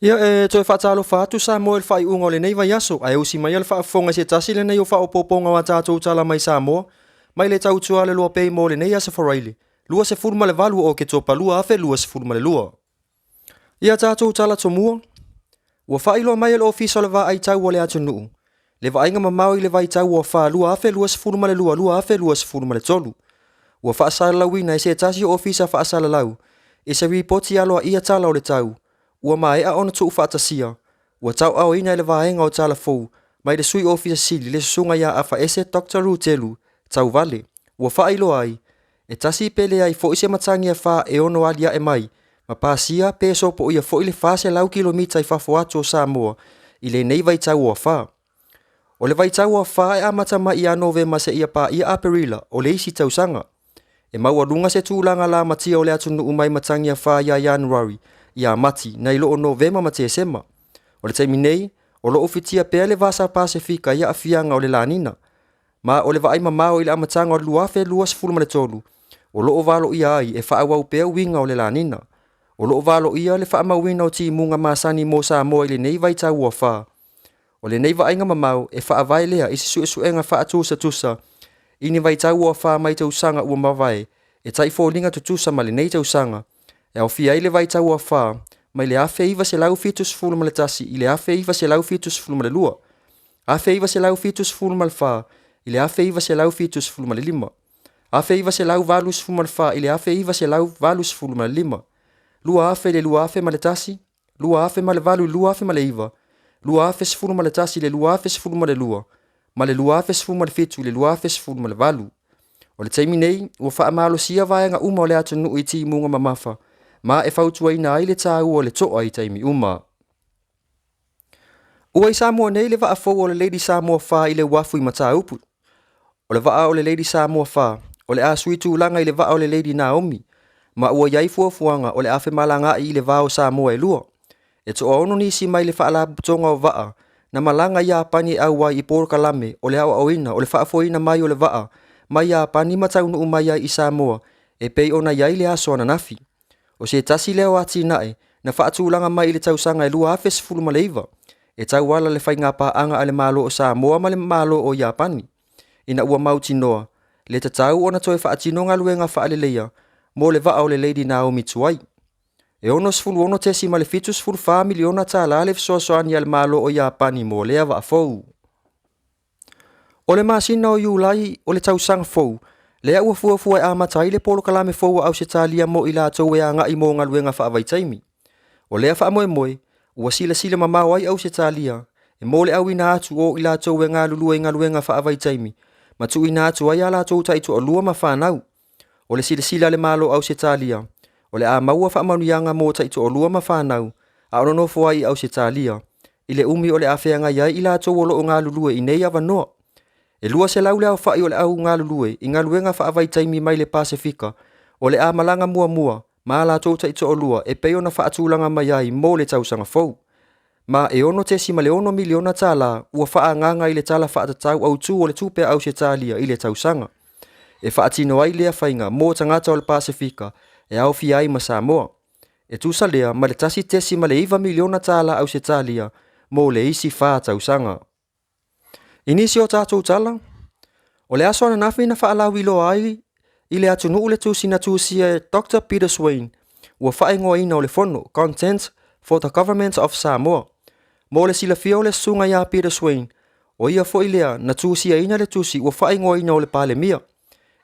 Ia, e toe faatalofa atu Samoa i le faaiuga o lenei vaiaso, ae usi maia le faafofoga i se tasi lenei o faaopoopoga o a tatou tala mai Samoa, mai le tautua a le Loa Pay mo lenei aso Faraile, 28 o Oketopa 2022. Ia tatou tala tomua, ua faailoa mai e le Ofisa o le Vaai Tau o le Atunuu, le vaaiga mamao i le vaitau o afa 2022-2023. Ua faasalalauina e se tasi o ofisa faasalalau i se ripoti aloaia tala o le tau ua maea ona tuufaatasia, ua tauaaoina e le vaega o tala fou mai le Sui Ofisa Sili le Susuga ia Afaese Dr. Rutelu Tauvale, ua faailoa ai, e tasi pe leai foi se matagi afa e ono aliae mai ma pasia pe sopoia foi le 400 kilomita i fafo atu o Samoa i lenei vaitau o afa. O le vaitau o afa e amata mai ia Novema seia paia Aperila o le isi tausaga. E maualuga se tulaga lamatia o le atunuu mai matagi afa ia Ianuari, ia Mati, nai lo o Novema ma Tesema. O le taimi nei, o lo o fitia pea le Vasa Pasefika i aafiaga o le La Nina. Ma o le vaai mamao i le amataga o le 2023, o lo o valoia ai e faaauau pea uiga o le La Nina. O lo o valoia le faamauina o timuga masani mo Samoa i lenei vaitau o afa. O lenei vaaiga mamao e faavae lea i se suesuega faatusatusa i ni vaitau o afa mai tausaga ua mavae e tai foliga tutusa ma lenei tausaga, e aofia ai le vaitau o afa mai le 1971 i le 1972, 1974 i le 1975, 1984 i le 1985, 2000 i le 2001, 2008 i le 2009, 2011 i le 2012, ma le 2017 i le 2018. O le taimi nei, ua faamalosia vaega uma o le atunuu i timuga mamafa, ma e fautuaina ai le taua o le to'a i taimi uma. Ua i Samoa nei le vaa fou o le Lady Samoa 4 i le uafu i Mataupu. O le vaa o le Lady Samoa 4, o le a sui tulaga i le vaa o le Lady Naomi, ma ua i ai fuafuaga o le a femalagaai i le va o Samoa e lua. E toaono nisi mai le Faalapotopotoga o Vaa na malaga i Iapani e auai i polokalame o le aoaoina o le faafoeina mai o le vaa mai Iapani ma taunuu mai ai i Samoa e pei ona i ai le aso ananafi. O se tasi lea o atinae na faatulaga mai i le tausaga e 2019 e tauala le faigapaaga a le Malo o Samoa ma le Malo o Iapani, ina ua mautinoa le tatau ona toe faatino galuega faaleleia mo le vaa o le Lady Naomi tuai. E $66.74 miliona tala le fesoasoani a le Malo o Iapani mo lea vaa fou. O le masina o Iulai o le tausaga fou, lea ua fuafua e amata ai le polokalame fou a Ausetalia mo i latou e agai mo galuega faavaitaimi. O lea faamoemoe, ua silasila mamao ai Ausetalia e mo le auina atu o i latou e galulue i galuega faavaitaimi ma tuuina atu ai a latou taitoalua ma fanau. O le silasila a le Malo o Ausetalia, o le a maua faamanuiaga mo taitoalua ma fanau a o nonofo ai i Ausetalia, i le umi o le a feagai ai i latou o lo o galulue i nei avanoa. E 200 le aofai o le au galulue i galuega faavaitaimi mai le Pasefika o le a malaga muamua ma a latou taitoalua e pei ona faatulaga mai ai mo le tausaga fou. Ma e $6.6 miliona tala ua faaagaaga i le Tala Faatatau Autu o le Tupe a Ausetalia i le tausaga. E faatino ai lea faiga mo tagata o le Pasefika e aofia ai ma Samoa. E tusa lea ma le $1.9 miliona tala Ausetalia mo le isi fa tausaga. I nisi o tatou tala, o le aso ananafi na faalauiloa ai i le atunuu le tusi na tusia e Dr. Peter Swain ua faaigoaina o le Fono, Content for the Government of Samoa. Mo le silafia o le susuga ia Peter Swain, o ia foi lea na tusiaina le tusi ua faaigoaina o le Palemia,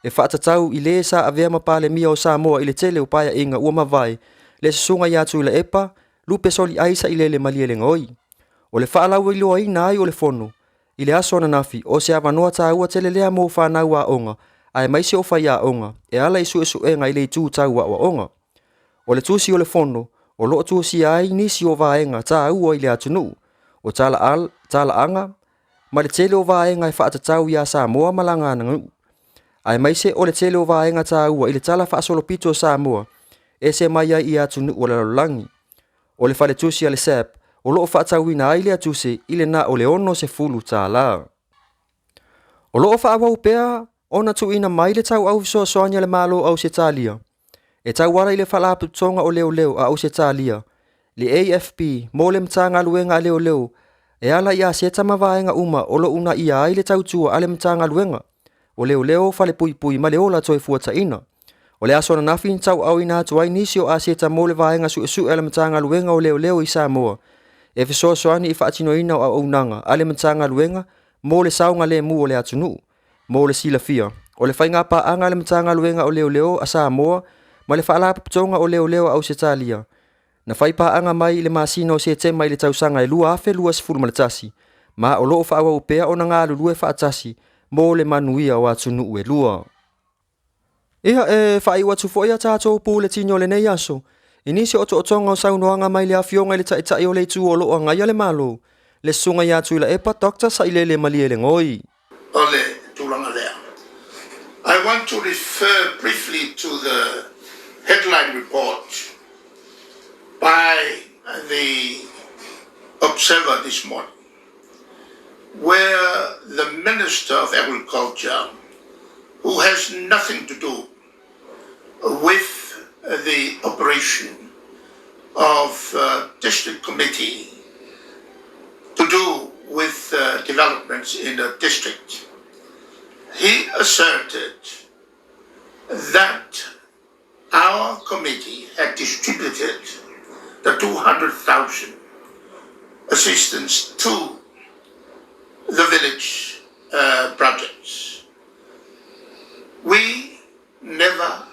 e faatatau i le sa avea ma Palemia o Samoa i le tele o paeaiga ua mavae, le susuga ia Tuilaepa Lupe Soliai Sailele Malielegaoi. O le faalauiloaina ai o le fono i le aso ananafi, o se avanoa taua tele lea mo fanau aoga aemaise o faiaoga e ala i suesuega i le itu tau aoaoga. O le tusi o le fono o lo o tusia ai nisi o vaega taua i le atunuu, o talaaga ma le tele o vaega e faatatau iā Samoa ma lana aganuu, aemaise o le tele o vaega taua i le tala faasolopito o Samoa e ese mai ai i atunuu o le lalolagi. O le faletusi a le SAB o lo o faatauina ai lea tusi i le na o le $60. O lo o faaauau pea ona tuuina mai le tauau fesoasoani a le Malo o Ausetalia e tauala i le Faalapotopotoga o Leoleo a Ausetalia. le AFP mo le Matagaluega a Leoleo e ala i aseta ma vaega uma o lo o uunaia ai le tautua a le Matagaluega o Leoleo, Falepuipui ma le Ola Toefuataiga. O le aso ananafi na tauaaoina atu ai nisi o aseta mo le vaega suesue a le Matagaluega o Leoleo i Samoa e fesoasoani i faatinoina o auaunaga a le Matagaluega mo le saogalemu o le atunuu. Mo le silafia, o le faigapaaga a le Matagaluega o Leoleo a Samoa ma le Faalapotopotoga o Leoleo a Ausetalia, na fai paaga mai i le masina o Setema i le tausaga e 2021, ma o lo o faaauau pea ona galulue faatasi mo le manuia o atunuu e lua. Ia, e faaiu atu foi a tatou puletini o lenei aso i nisi o otootoga o saunoaga mai le Afioga i le Taitai o le Itu o lo o agaia le Malo, le Susuga ia Tuilaepa Dr. Sailele Malielegaoi. O le tulaga lea. I want to refer briefly to the headline report by the Observer this morning, where the Minister of Agriculture, who has nothing to do with the operation of district committee to do with developments in the district, he asserted that our committee had distributed the 200,000 assistance to the village projects. We never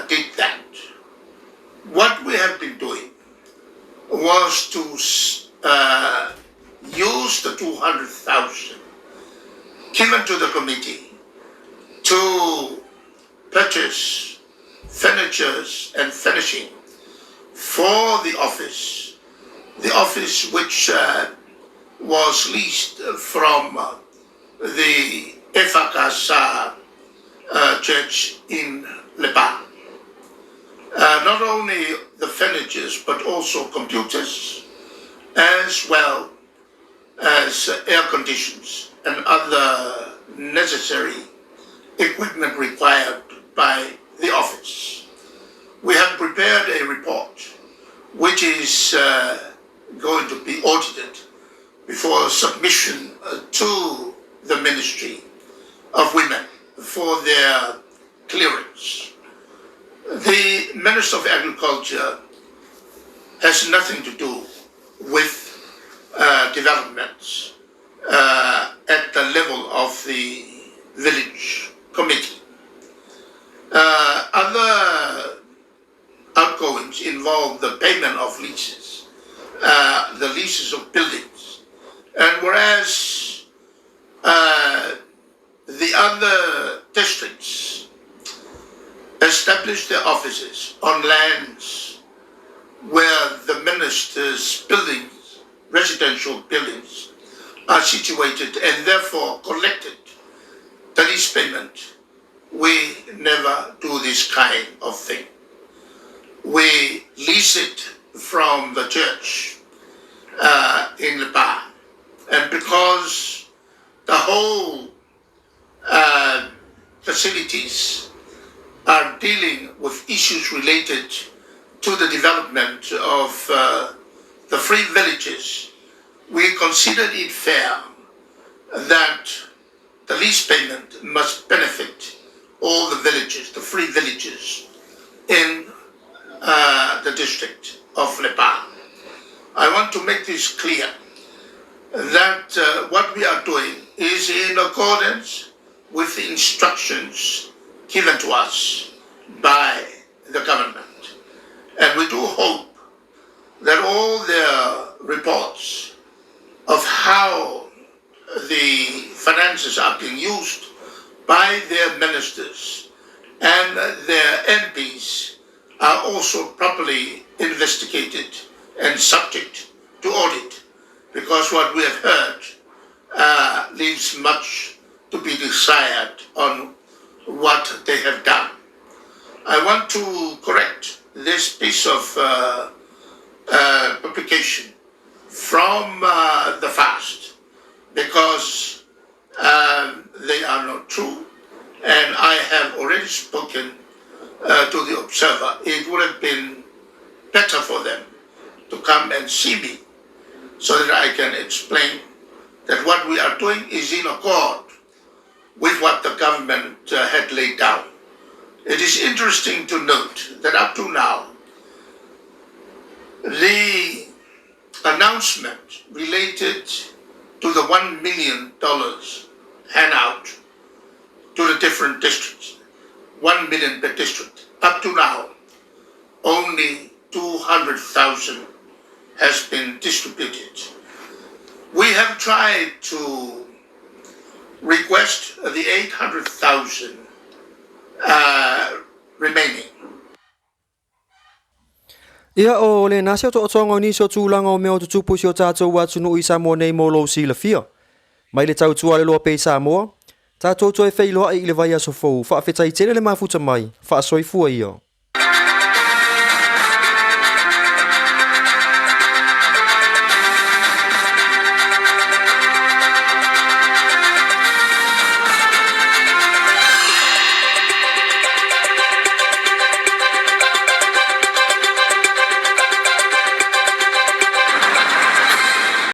did that. What we have been doing was to use the 200,000 given to the committee to purchase furnitures and furnishing for the office which was leased from the EFKS church in Lepa. Not only the furnitures, but also computers, as well as air conditions and other necessary equipment required by the office. We have prepared a report which is going to be audited before submission to the Ministry of Women for their clearance. The Minister of Agriculture has nothing to do with developments at the level of the village committee. Other outgoings involve the payment of leases, the leases of buildings. And whereas the other districts establish their offices on lands where the minister's buildings, residential buildings, are situated and therefore collected the lease payment, we never do this kind of thing. We lease it from the church in Lepa. And because the whole facilities are dealing with issues related to the development of the free villages, we considered it fair that the lease payment must benefit all the villages, the free villages in the district of Lepa. I want to make this clear that what we are doing is in accordance with the instructions given to us by the government. And we do hope that all their reports of how the finances are being used by their ministers and their MPs are also properly investigated and subject to audit, because what we have heard leaves much to be desired on what they have done. I want to correct this piece of publication from the FAST, because they are not true, and I have already spoken to the Observer. It would have been better for them to come and see me so that I can explain that what we are doing is in accord with what the government had laid down. It is interesting to note that up to now, the announcement related to the $1 million handout to the different districts, 1 million per district. Up to now, only 200,000 has been distributed. We have tried to request the 800,000 remaining. Ia, o lena se otootoga o nisi o tulaga o mea o tutupu i si o tatou atunuu i Samoa nei mo lou silafia. Mai le tautua a le Loa Pei Samoa, tatou toe feiloai i le vaiaso fou, faafetai tele le mafuta mai, faasoifua ia.